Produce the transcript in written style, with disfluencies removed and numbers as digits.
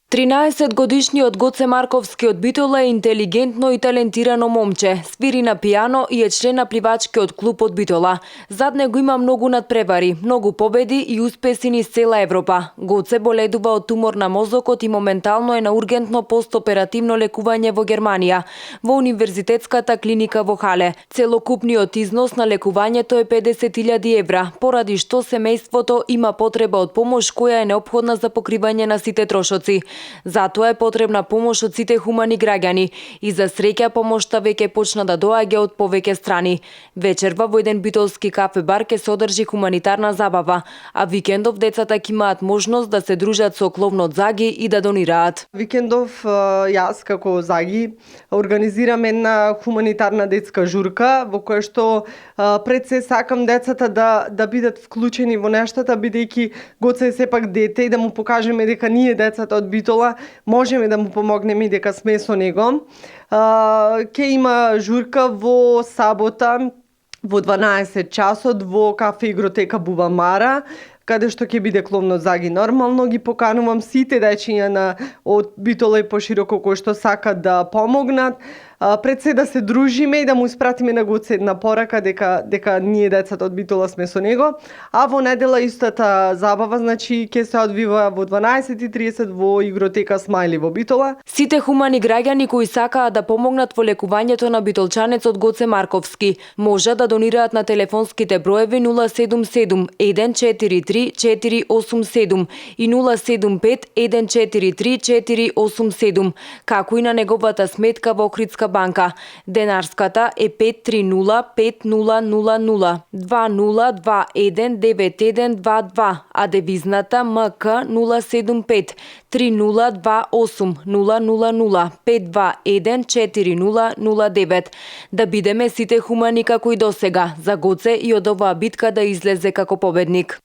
13-годишниот Гоце Марковски од Битола е интелигентно и талентирано момче. Свири на пијано и е член на пливачкиот клуб од Битола. Зад него има многу надпревари, многу победи и успеси низ цела Европа. Гоце боледува од тумор на мозокот и моментално е на ургентно постоперативно лекување во Германија, во Универзитетската клиника во Хале. Целокупниот износ на лекувањето е 50.000 евра, поради што семејството има потреба од помош која е неопходна за покривање на сите трошоци. Затоа е потребна помош од сите хумани граѓани и за среќа помошта веќе почна да доаѓа од повеќе страни. Вечерва во еден битолски кафе-бар ќе се одржи хуманитарна забава, а викендов децата ќе имаат можност да се дружат со кловнот Заги и да донираат. Викендов јас како Заги организирам една хуманитарна детска журка во која што пред се сакам децата да бидат вклучени во нештата, бидејќи Гоце е сепак дете и да му покажеме дека ние децата од Битола можеме да му помогнеме и дека сме со него. Ке има журка во сабота во 12 часот во кафе игротека Бубамара, каде што ќе биде кловнот Заги. Нормално ги поканувам сите дечиња од Битола и пошироко кои што сакат да помогнат. Пред се да се дружиме и да му испратиме на Гоце една порака дека ние децата од Битола сме со него. А во недела истата забава, значи ќе се одвива во 12:30 во игротека Смајли во Битола. Сите хумани граѓани кои сакаат да помогнат во лекувањето на битолчанецот Гоце Марковски можат да донираат на телефонските броеви 077 143 487 и 075 143 487, како и на неговата сметка во Охридска банка. Денарската е 5305000 20219122, а девизната МК 075 3028 000 5214009. Да бидеме сите хумани како и досега, за Гоце и од оваа битка да излезе како победник.